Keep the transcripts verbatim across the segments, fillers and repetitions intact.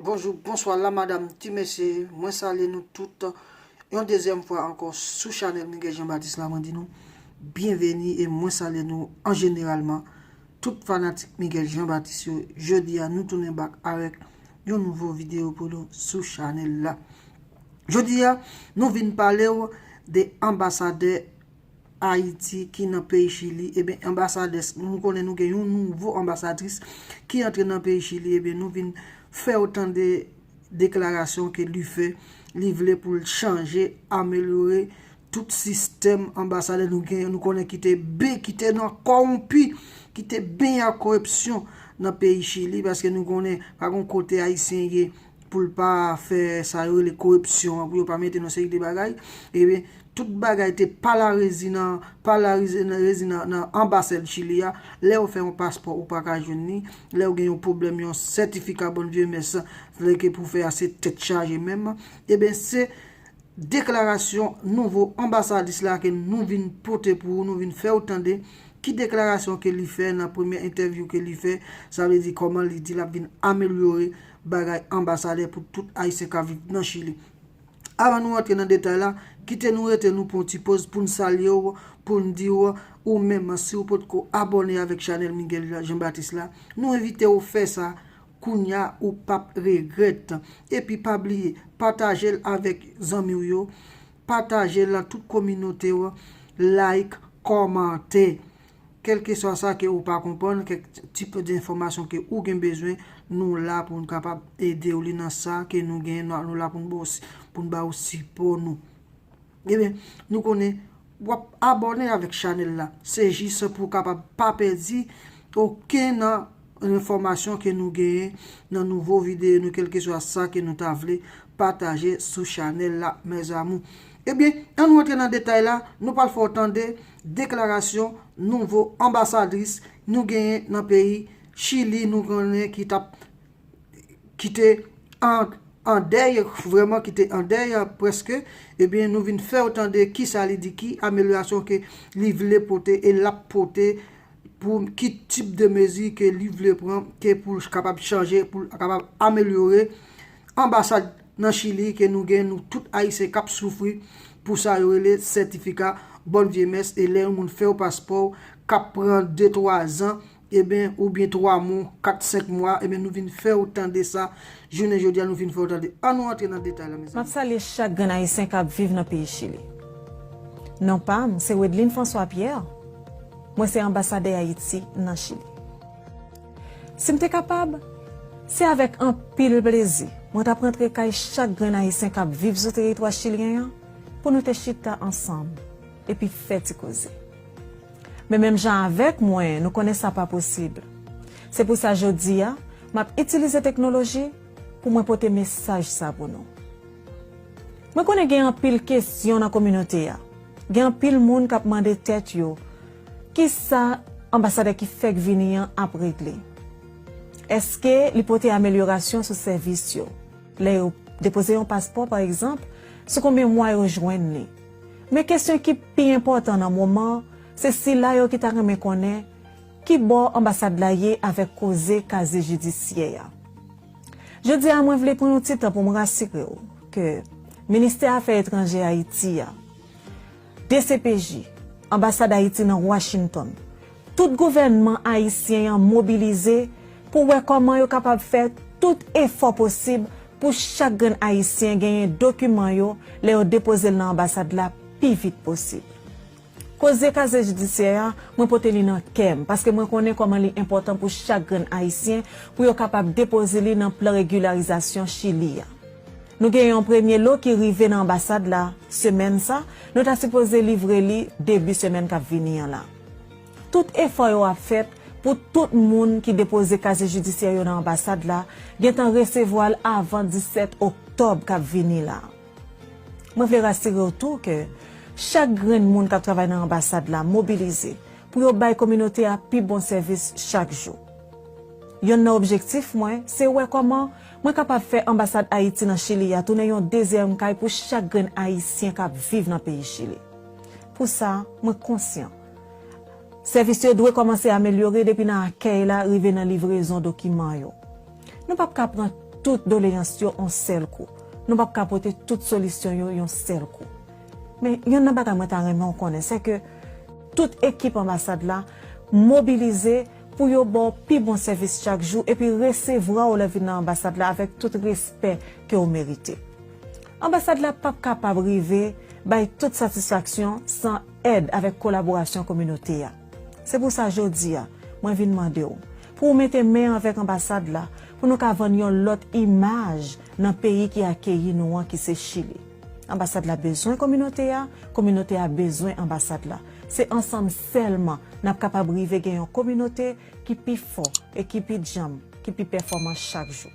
Bonjou, bonswa, la madam, ti mesye, mwen salye nou tout yon dezyèm fwa ankò sou chanèl Miguel Jean Baptiste la. Mwen di nou byenveni e mwen salye nou an jeneralman, tout fanatik Miguel Jean Baptiste yo. Jodi a, nou tounen back avèk yon nouvo videyo pou nou sou chanèl la. Jodi a, nou vin pale w de anbasadè Ayiti ki nan peyi Chili. Ebyen, anbasadè, nou konnen nou gen yon nouvo anbasadris ki antre nan peyi Chili. Ebyen, nou vin fè w tande deklarasyon ke li fè, li vle pou l chanje, amelyore tout sistèm anbasadè nou gen, nou konnen ki te ben, ki te nan kòwonpi, ki te ben ak koripsyon nan peyi Chili, paske nou konnen pa gon kote Ayisyen ye pou l pa fè sa yo rele koripsyon an, pou yo pa mete nan seri de bagay. Ebyen, tout bagay te palarezi nan, palarezi nan, nan anbasad Chili a. Lè w fè yon paspò, ou pa ka jwenn li. Lè w gen yon pwoblèm, yon sètifika bòn vye mès, lè ke pou fè a se tèt chaje menm. Ebyen, se deklarasyon nouvo anbasadris la ke nou vin pote pou ou, nou vin fè w tande ki deklarasyon ke li fè nan premye entèvyou ke li fè, sa vle di kòman li di l ap vin amelyore bagay anbasadè pou tout Ayisyen k ap viv nan Chili. Avan nou rantre nan detay la, kite nou rete nou pou yon ti poz pou n salye w, pou n di w, ou menm, si w potko abòne avèk chanèl Miguel Jean Baptiste la, nou envite w fè sa, kounya ou p ap regrèt. Epi pa bliye, pataje l avèk zanmi w yo, pataje l nan tout kominote w, like, kòmante. Kèlkeswa sa ke ou pa konprann, kèk tip de enfòmasyon ke ou gen bezwen, nou la pou n kapab ede w li nan sa ke nou gen, nou, nou la pou n ba w si-, pou n ba w sipò nou. Ebyen, nou konnen w ap abòne avèk chanèl la. Se jis pou w kapab pa pèdi okenn nan enfòmasyon ke nou genyen nan nouvo videyo nou, kèlkeswa sa ke nou ta vle pataje sou chanèl la, mes amours. Ebyen, ann rantre nan detay la, nou pral fè w tande deklarasyon nouvo anbasadris nou genyen nan peyi Chili, nou konnen ki t ap, ki te an, an dèy, vrèman ki te an dèy, prèske. Ebyen, nou vin fè w tande kisa li di, ki amelyorasyon ke li vle pote e l ap pote, pou ki tip de mezi ke li vle pran, ke pou l kapab chanje, pou l kapab amelyore anbasad nan Chili ke nou gen, nou tout Ayisyen k ap soufri pou sa yo rele sètifika bòn vye mès, e lè yon moun fè w paspò w, k ap pran de, twa zan, ebyen, oubyen twa mwa, kat, senk mwa, ebyen, nou vin fè w tande sa, jounen jodi a, nou vin fè w tande. Ann nou antre nan detay la, mezanmi. M ap salye chak grenn Ayisyen k ap viv nan peyi Chili. Non pa m, se Wedline François Pierre. Mwen se anbasadè Ayiti nan Chili. Si m te kapab, se avèk anpil plezi mwen t ap rantre kay chak grenn Ayisyen k ap viv sou teritwa chilyen an pou nou te chita ansanm epi fè ti koze. Men menm jan avèk mwen, nou konnen sa pa posib. Se pou sa jodi a, m ap itilize teknoloji pou mwen pote mesaj sa pou nou. Mwen konnen gen anpil kesyon nan kominote a. Gen anpil moun k ap mande tèt yo, kisa anbasadè ki fèk vini an ap regle? Èske li pote amelyorasyon sou sèvis yo? Lè yo depoze yon paspò, pa egzanp, sou konbyen mwa yo jwenn li? Men kesyon ki pi enpòtan nan moman an, se sila yo ki ta renmen konnen ki bò anbasad la ye avèk koze kazye jidisyè a. Jodi a, mwen vle pran yon ti tan pou m rasire w ke Ministè Afè Etranjè Ayiti a, D C P J, Anbasad Ayiti nan Washington, tout gouvènman ayisyen an mobilize pou wè kòman yo kapab fè tout efò posib pou chak grenn Ayisyen genyen dokiman yo lè yo depoze l nan anbasad la pi vit posib. Koze kazye jidisyè a, mwen pote li nan kè m, paske mwen konnen kòman li enpòtan pou chak grenn Ayisyen pou yo kapab depoze li nan plan regilarizasyon Chili a. Nou gen yon premye lo ki rive nan anbasad la semèn sa, nou ta sipoze livre li debi semèn k ap vini an la. Tout efò yo ap fèt pou tout moun ki depoze kazye jidisyè yo nan anbasad la gentan resevwa l avan disèt oktòb k ap vini la. Mwen vle rasire w tou ke chak grenn moun k ap travay nan anbasad la mobilize pou yo bay kominote a pi bon sèvis chak jou. Yonn nan objektif mwen, se wè kòman mwen kapab fè anbasad Ayiti nan Chili a tounen yon dezyèm kay pou chak grenn Ayisyen k ap viv nan peyi Chili. Pou sa, mwen konsyan, sèvis yo dwe kòmanse amelyore depi nan akèy la rive nan livrezon dokiman yo. Nou p ap ka pran tout doleyans yo yon sèl kou. Nou p ap ka pote tout solisyon yo yon sèl kou. Men yonn nan bagay mwen ta renmen w konnen, se ke tout ekip anbasad la mobilize pou yo ba w pi bon sèvis chak jou epi resevwa w lè w vin nan anbasad la avèk tout respè ke w merite. Anbasad la p ap kapab rive bay tout satisfaksyon san èd avèk kolaborasyon kominote a. Se pou sa jodi a, mwen vin mande w pou w mete men avèk anbasad la pou nou ka vann yon lòt imaj nan peyi ki akeyi nou an ki se Chili. Anbasad la bezwen kominote a, kominote a bezwen anbasad la. Se ansanm sèlman n ap kapab rive gen yon kominote ki pi fò e ki pi djanm, ki pi pèfòman chak jou.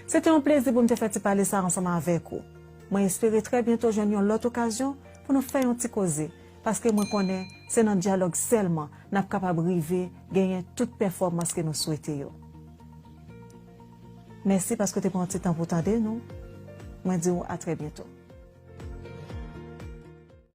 Se te yon plezi pou m te fè ti pale sa ansanm avèk ou. Mwen espere trè byento jwenn yon lòt okazyon pou nou fè yon ti koze, paske mwen konnen se nan dyalòg sèlman n ap kapab rive genyen tout pèfòmans ke nou swete yo. Mèsi paske w te pran ti tan pou w tande nou. Mwen di w a trè byento.